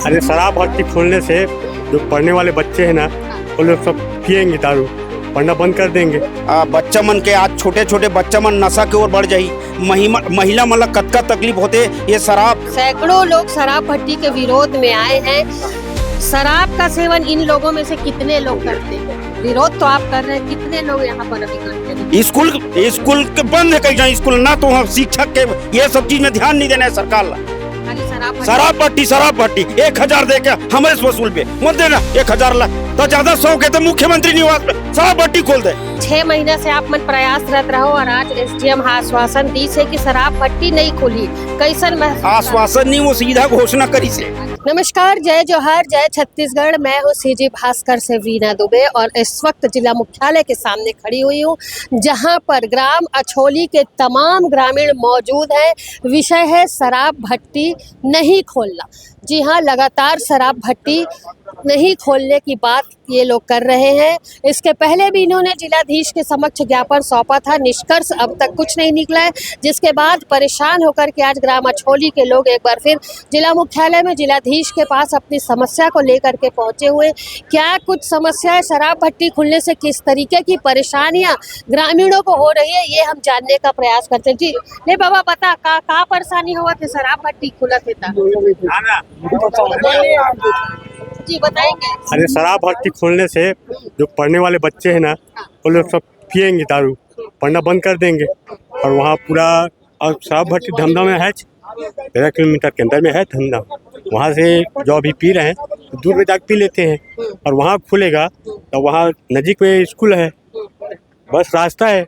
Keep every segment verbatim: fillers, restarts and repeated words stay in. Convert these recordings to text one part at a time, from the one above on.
अरे, शराब भट्टी खोलने से जो पढ़ने वाले बच्चे हैं ना, वो लोग सब पियेंगे दारू, पढ़ना बंद कर देंगे। आ, बच्चा मन के आज, छोटे छोटे बच्चा मन नशा के ओर बढ़ जाही। महिमा-, महिला मन ला कतका तकलीफ होथे ये शराब। सैकड़ों लोग शराब भट्टी के विरोध में आए हैं। शराब का सेवन इन लोगों में से कितने लोग करते हैं? विरोध तो आप कर रहे हैं, कितने लोग यहाँ पर अभी करते हैं? स्कूल, स्कूल के बंद है कई जगह स्कूल ना, तो हम शिक्षक के ये सब चीज में ध्यान नहीं देना है सरकार ला। खाली शराब भट्टी। शराब भट्टी, शराब भट्टी, एक हजार दे के हमरे से वसूल बे, मत देना एक हजार ला। तो ज्यादा शौक है तो मुख्यमंत्री निवास पे शराब भट्टी खोल दे। छह महीना से आप मन प्रयासरत रहो और आज एसडीएम हा आश्वासन दीस हे कि शराब भट्टी नहीं खुली। कैसन महसूस? आश्वासन नहीं, वो सीधा घोषणा करिस हे। नमस्कार, जय जोहार, जय छत्तीसगढ़। मैं हूँ सीजी भास्कर से वीना दुबे और इस वक्त जिला मुख्यालय के सामने खड़ी हुई हूँ, जहाँ पर ग्राम अछोली के तमाम ग्रामीण मौजूद हैं। विषय है शराब भट्टी नहीं खोलना। जी हाँ, लगातार शराब भट्टी नहीं खोलने की बात ये लोग कर रहे हैं। इसके पहले भी इन्होंने जिलाधीश के समक्ष ज्ञापन सौंपा था, निष्कर्ष अब तक कुछ नहीं निकला है, जिसके बाद परेशान होकर के आज ग्राम अछोली के लोग एक बार फिर जिला मुख्यालय में जिलाधीश के पास अपनी समस्या को लेकर के पहुंचे हुए। क्या कुछ समस्या है, शराब भट्टी खुलने से किस तरीके की परेशानियां ग्रामीणों को हो रही है, ये हम जानने का प्रयास करते हैं। जी, ले बाबा, बता, का, का परेशानी होवत हे शराब भट्टी खुलत हे ता? जी, बताएंगे। अरे, शराब भट्टी खोलने से जो पढ़ने वाले बच्चे हैं ना, वो लोग सब पियेंगे दारू, पढ़ना बंद कर देंगे। और वहाँ पूरा, और शराब भट्टी धमधा में है, तेरह किलोमीटर के अंदर में है धमधा। वहाँ से जो अभी पी रहे हैं, तो दूर में जाके पी लेते हैं। और वहाँ खुलेगा, तो वहाँ नजीक में स्कूल है, बस रास्ता है,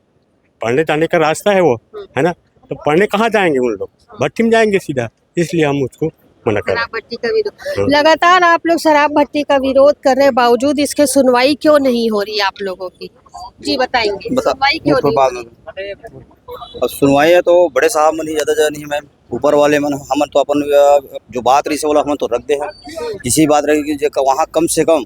पढ़ने जाने का रास्ता है वो, है ना? तो पढ़ने कहाँ जाएंगे उन लोग? भट्टी में जाएंगे सीधा, इसलिए हम उसको मना कर रहे हैं। शराब भट्टी का विरोध। हाँ। लगातार आप लोग शराब भट्टी का विरोध कर रहे हैं, बावजूद इसके सुनवाई क्यों नहीं हो रही आप लोगों की? जी, बताएंगे, बता, सुनवाई क्यों नहीं हो रही? अब सुनवाई है तो बड़े साहब मन ही ज्यादा, ज्यादा नहीं, मैम, ऊपर वाले मन, हमन तो अपन, अ, जो बात रही से बोला, हमन तो रख दे हैं। इसी बात रही कि जे क-, वहाँ कम से कम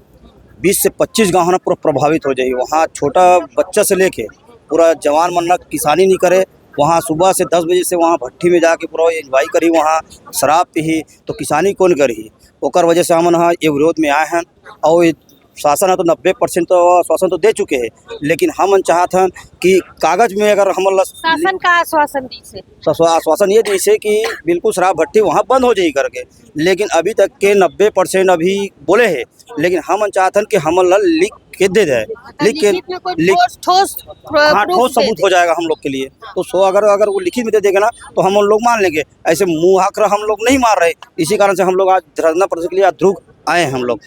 बीस से पच्चीस गाँव ना पूरा प्रभावित हो जाही। वहाँ छोटा बच्चा से लेके पूरा जवान मन ना किसानी नहीं करे, वहाँ सुबह से दस बजे से वहाँ भट्टी में जाके पूरा एंजॉय करी, वहाँ शराब पीही, तो किसानी कौन करही? ओकर वजह से हमन ह ये विरोध में आए हैं। और ये शासन ह तो नब्बे परसेंट तो आश्वासन तो दे चुके हैं, लेकिन हमन चाहत हन कि कागज में अगर हमन ला शासन का आश्वासन दीस हे? आश्वा-, आश्वासन ये दीस हे कि बिल्कुल शराब भट्टी वहाँ बंद हो जाही करके, लेकिन अभी तक के नब्बे परसेंट अभी बोले हैं, लेकिन हमन चाहत हन कि हमन ला लिख के दे दे, मतलब लिख के, लिखित में कोई लिख ठोस, ठोस प्र-, हाँ, proof ठोस दे सबूत दे। हो जाएगा हम लोग के लिए। तो सो अगर, अगर वो लिखित में दे देगा ना, तो हम उन लोग मान लेंगे। ऐसे मुंह आकर हम लोग नहीं मार रहे, इसी कारण से हम लोग आज धरना प्रदर्शन के लिए आज दुर्ग आए हैं हम लोग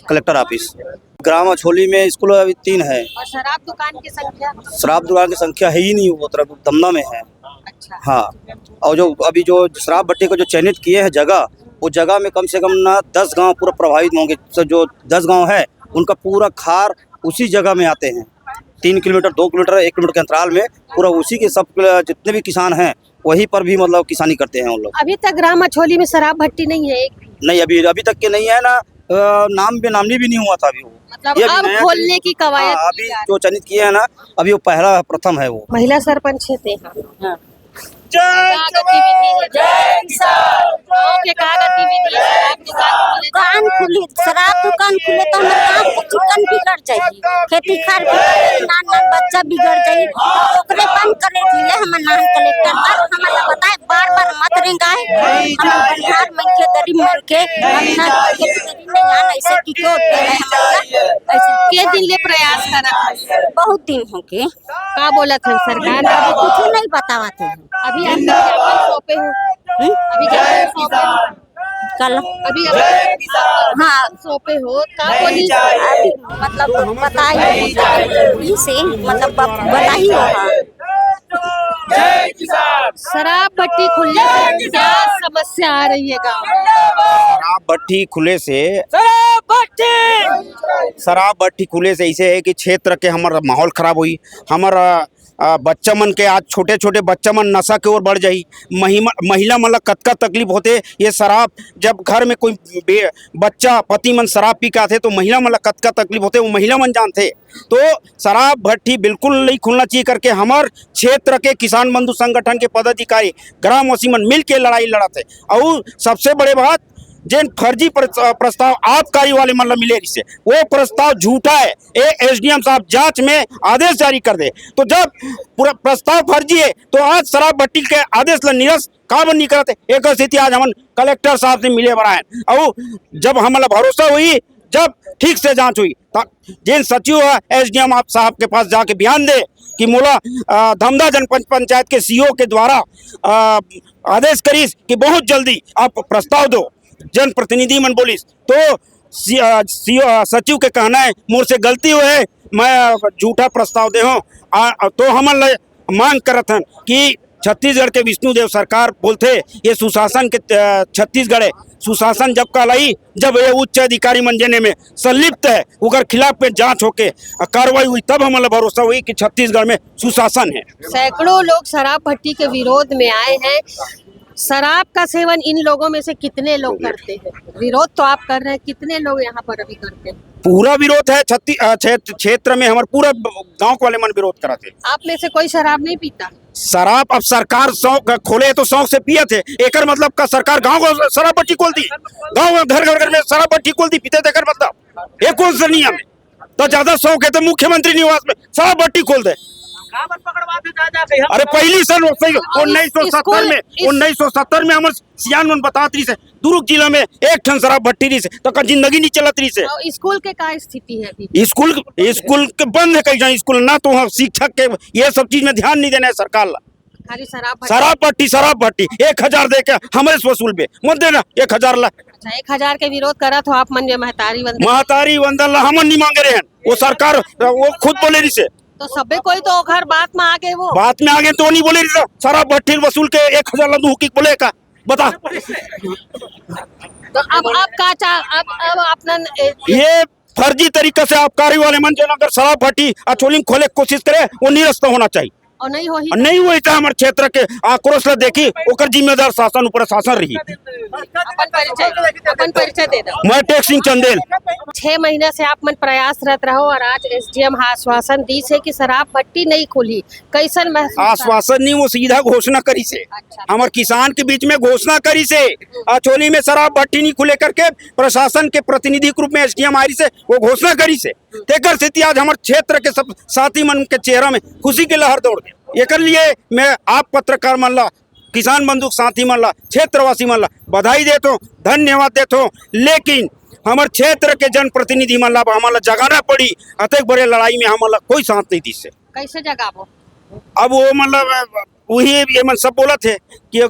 कलेक्टर ऑफिस। ग्राम अछोली में स्कूल अभी तीन है। और शराब दुकान की संख्या? शराब दुकान की संख्या है ही नहीं, वो तरफ धमधा में है। अच्छा। हाँ, और जो अभी जो शराब भट्टी को जो चयनित किए हैं जगह, वो जगह में कम से कम ना दस गांव पूरा प्रभावित होंगे। तो जो दस गांव है, उनका पूरा खार उसी जगह में आते हैं। तीन किलोमीटर, दो किलोमीटर, एक किलोमीटर के अंतराल में पूरा उसी के सब, जितने भी किसान हैं, वहीं पर भी मतलब किसानी करते हैं उन लोग। अभी तक ग्राम अछोली में शराब भट्टी नहीं है एक भी? नहीं, अभी, अभी तक के नहीं है ना, अ, नाम भी, नामनी भी नहीं हुआ था अभी वो। मतलब ये अभी अब नया खोलने की कवायद हाँ, की अभी जा रही जो चयनित किए हैं ना, अभी वो पहला प्रथम है वो। महिला सरपंच है ते हाँ। का गतिविधि है? गाँव के का गतिविधि है? शराब दुकान खुले, शराब दुकान खुले तो हमर गाँव के चिकन बिगड़ जाही, खेती खार बिगड़ जाही, नान नान बच्चा बिगड़ जाही। तो ओकरे बंद करे के लिए हमर नान कलेक्टर सर हमन ला बताए, बार बार मत रेंगाए, हमन बनिहार मन के, गरीब मन के, हम ना खेती नहीं आन ऐसे कि क्यों दे रहे हमन ला, ऐसे के दिन ले प्रयास करत हस? बहुत दिन हो गए। का बोलत हन सरकार? अभी कुछ नहीं बतावत है। अभी आप ज्ञापन सौंपे हो? हम्म? अभी ज्ञापन सौंपे हो? कल। अभी आप हाँ। सौंपे हो, का बोली? अभी मतलब बताई हो, पुलिस से मतलब ब-, बताई हो, हाँ। शराब भट्टी खुलने से क्या समस्या आ रही है गाँव में? शराब भट्टी खुले से, शराब भट्टी, शराब भट्टी खुले से ऐसे है कि क्षेत्र के हमर माहौल खराब होही, हमर, अ, अ, बच्चा मन के आज छोटे-छोटे बच्चा मन नशा के ओर बढ़ जाही। महिमा-, महिला मन ला कतका तकलीफ होथे, ये शराब जब घर में कोई बे-, बच्चा पति मन शराब पी के आथे तो महिला मन ला कतका तकलीफ होथे, वो महिला मन जानथे। तो शराब भट्टी बिल्कुल नहीं खुलना चाहिए करके हमर क्षेत्र के किसान बंधु संगठन के पदाधिकारी ग्रामवासी मन मिल के लड़ाई लड़त हे। और सबसे बड़े बात, जेन फर्जी प्र-, प्रस्ताव आबकारी वाले मन ला मिले रिहिसे, वो प्रस्ताव झूठा है। ए एसडीएम साहब जांच में आदेश जारी कर दे। तो जब पूरा प्रस्ताव फर्जी है, तो आज शराब भट्टी के आदेश ला निरस्त काबर नहीं करत है? एक स्थिति आज हमन कलेक्टर साहब से मिले बर आए, और जब हमन ला भरोसा हुई, जब ठीक से जांच हुई, त जेन सचिव है, एसडीएम आप साहब के पास जाके बयान दे कि मोला, अ, धमधा जनपंच पंचायत के सीईओ के द्वारा, अ, आदेश करिस कि बहुत जल्दी आप प्रस्ताव दो जनप्रतिनिधि मन बोलिस। तो सी-, अ, सीईओ, अ, सचिव के कहना है, "मोर से गलती होय हे, मैं, अ, झूठा प्रस्ताव दे हूँ।" आ, तो हमन ल मांग करत हन कि छत्तीसगढ़ के विष्णुदेव सरकार बोलथे, ये सुशासन के, अ, छत्तीसगढ़ है। सुशासन जब कहलाई, जब ये उच्च अधिकारी मन जेने में संलिप्त है, ओकर खिलाफ में जांच होके, अ, कार्रवाई हुई, तब हमन ल भरोसा हुई कि छत्तीसगढ़ में सुशासन है। सैकड़ों लोग शराब भट्टी के विरोध में आए हैं। शराब का सेवन इन लोगों में से कितने लोग करते हैं? विरोध तो आप कर रहे हैं, कितने लोग यहाँ पर अभी करते हैं? पूरा विरोध है। छत्ती-, अ, क्षेत्र, क्षेत्र में हमारे पूरा ब-, गांव वाले मन विरोध करत हे। आप में से कोई शराब नहीं पीता? शराब अब सरकार शौक खोले तो शौक से पियत हे, एकर मतलब का सरकार गांव को शराब भट्टी खोल दी, गांव में घर घर घर में शराब भट्टी खोल दी, पीते तेकर मतलब ये कौन सा नियम है? तो ज्यादा शौक है तो मुख्यमंत्री निवास में शराब भट्टी खोल दे। अरे पहली सन उन्नीस सौ सत्तर में, उन्नीस सौ सत्तर में हमर सियान मन बतात रहिस हे, दुर्ग जिला में एक ठन शराब भट्टी रहिस हे, तो का जिंदगी नहीं चलत रहिस हे। और स्कूल के का स्थिति है अभी? स्कूल, स्कूल के बंद है कई जगह स्कूल, ना तो वहाँ शिक्षक के ये सब चीज में ध्यान नहीं देना है सरकार ला। खाली शराब भट्टी? शराब भट्टी, शराब भट्टी, एक हजार दे के हमरे से वसूल बे, मत देना एक हजार ला। अच्छा, एक हजार के विरोध करत हो आप मन, जे महतारी वंदन? महतारी वंदन ला हमन नहीं मांगे रहे हैं, वो सरकार, वो खुद बोले रहिस हे। तो सबे कोई तो ओखर बात में आ गए, वो बात में आ गए तो नहीं बोले रहिस हे, शराब भट्टी वसूल के एक हजार ला दू की बोले का, बता। तो अब, अब का चा-, अब, अब अपना ए-, ये फर्जी तरीका से आबकारी वाले मन जेन अगर शराब भट्टी अछोली में खोले के कोशिश करे, वो निरस्त होना चाहिए। और नहीं होही और नहीं हुई तो हमारे क्षेत्र के आक्रोश ला देखी, ओकर जिम्मेदार शासन ऊपर शासन रही। अपन परिचय, अपन परिचय दे दो। मैं टेक सिंह चंदेल। छह महीना से आप मन प्रयासरत रहो और आज एसडीएम हा आश्वासन दीस हे कि शराब भट्टी नहीं खुली, कैसन महसूस कर? आश्वासन नहीं, वो सीधा घोषणा करिस हे। अच्छा। हमर किसान के बीच में घोषणा करिस हे, अछोली में शराब भट्टी नहीं खुले करके प्रशासन के प्रतिनिधि के रूप में एसडीएम आइस हे, वो घोषणा करिस हे। तेकर सेती आज हमर क्षेत्र के सब साथी मन के चेहरा में खुशी के लहर दौड़ गे। एकर लिए मैं आप पत्रकार मन ला, किसान बंधु साथी मन ला, क्षेत्रवासी मन ला बधाई देत हों, धन्यवाद देत हों, लेकिन हमर क्षेत्र के जनप्रतिनिधि मन ला अब हमन ला जगाना पड़ी। अतेक बड़े लड़ाई में हमन ला कोई साथ नहीं दीस हे। कैसे जगाबो? अब वो मतलब वही ये मन सब बोलत हे कि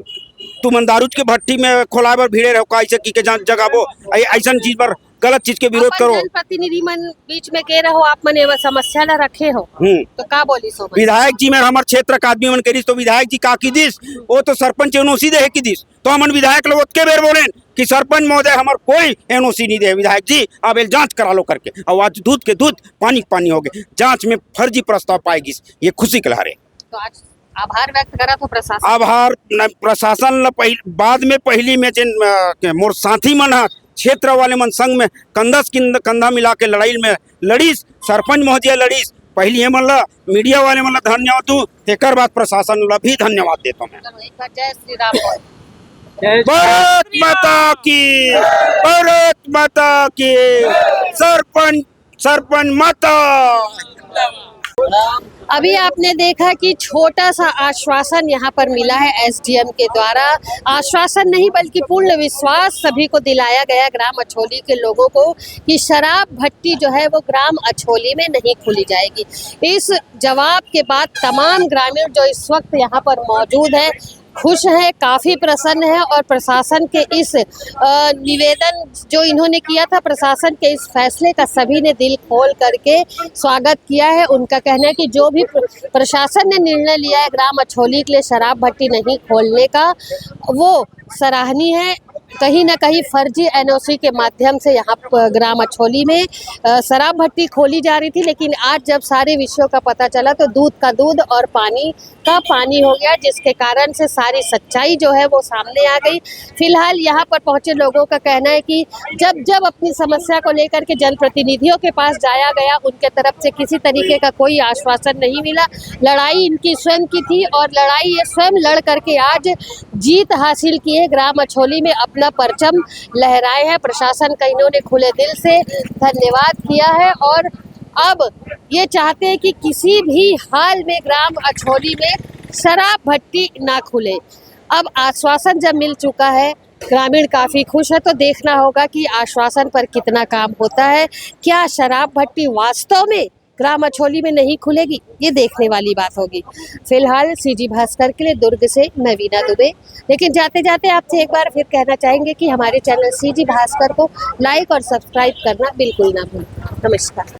तुमन दारूच के भट्टी में खोलाए बर भिड़े रहो, कैसे की के जान जगाबो, ऐ-, ऐसन चीज पर गलत चीज के विरोध अपन करो। जनप्रतिनिधि मन बीच में के रहो, आप मन ये समस्या ला रखे हो, हम्म। तो का बोलिस ओ मन? विधायक जी में हमर क्षेत्र के आदमी मन करिस तो विधायक जी का की दिस, वो तो सरपंच एनओसी दे हे की दिस। तो हमन विधायक लोग ओतके बेर बोलेन कि सरपंच महोदय हमर कोई एनओसी नहीं दे, विधायक जी आप एल जांच करा लो करके। और आज दूध के दूध, पानी के पानी हो गए, जांच में फर्जी प्रस्ताव पाए गिस, ये खुशी के लहर हे। तो आज आभार व्यक्त करत हो प्रशासन? आभार न, प्रशासन ला पहिल, बाद में पहली में जिन, अ, के मोर साथी मन ह क्षेत्र वाले मन संग में कंधा से किंद-, कंधा मिला के लड़ाई में लड़ीस, सरपंच महोदय लड़ीस, पहली ये मन ला, मीडिया वाले मन ला धन्यवाद दूं, तेकर बाद प्रशासन ला भी धन्यवाद देता हूं मैं। चलो, एक बार जय श्री राम बोल। भारत माता की, भारत माता की, सरपंच सरपंच माता। अभी आपने देखा कि छोटा सा आश्वासन यहाँ पर मिला है एसडीएम के द्वारा। आश्वासन नहीं बल्कि पूर्ण विश्वास सभी को दिलाया गया ग्राम अछोली के लोगों को कि शराब भट्टी जो है वो ग्राम अछोली में नहीं खोली जाएगी। इस जवाब के बाद तमाम ग्रामीण जो इस वक्त यहाँ पर मौजूद है, खुश हैं, काफ़ी प्रसन्न हैं और प्रशासन के इस, अ, निवेदन जो इन्होंने किया था, प्रशासन के इस फैसले का सभी ने दिल खोल करके स्वागत किया है। उनका कहना है कि जो भी प्र-, प्रशासन ने निर्णय लिया है ग्राम अछोली के लिए शराब भट्टी नहीं खोलने का, वो सराहनीय है। कहीं ना कहीं फर्जी एनओसी के माध्यम से यहाँ प-, ग्राम अछोली में, अ, शराब भट्टी खोली जा रही थी, लेकिन आज जब सारे विषयों का पता चला तो दूध का दूध और पानी का पानी हो गया, जिसके कारण से सारी सच्चाई जो है वो सामने आ गई। फिलहाल यहाँ पर पहुँचे लोगों का कहना है कि जब जब अपनी समस्या को लेकर के जनप्रतिनिधियों के पास जाया गया, उनके तरफ से किसी तरीके का कोई आश्वासन नहीं मिला। लड़ाई इनकी स्वयं की थी और लड़ाई ये स्वयं लड़ करके आज जीत हासिल किए, ग्राम अछोली में अपना परचम लहराए हैं। प्रशासन का इन्होंने खुले दिल से धन्यवाद किया है और अब ये चाहते हैं कि किसी भी हाल में ग्राम अछोली में शराब भट्टी ना खुले। अब आश्वासन जब मिल चुका है, ग्रामीण काफी खुश है, तो देखना होगा कि आश्वासन पर कितना काम होता है। क्या शराब भट्टी वास्तव में ग्राम अछोली में नहीं खुलेगी, ये देखने वाली बात होगी। फिलहाल सीजी भास्कर के लिए दुर्ग से मैं वीना दुबे। लेकिन जाते जाते आपसे एक बार फिर कहना चाहेंगे कि हमारे चैनल सीजी भास्कर को लाइक और सब्सक्राइब करना बिल्कुल ना भूलें। नमस्कार।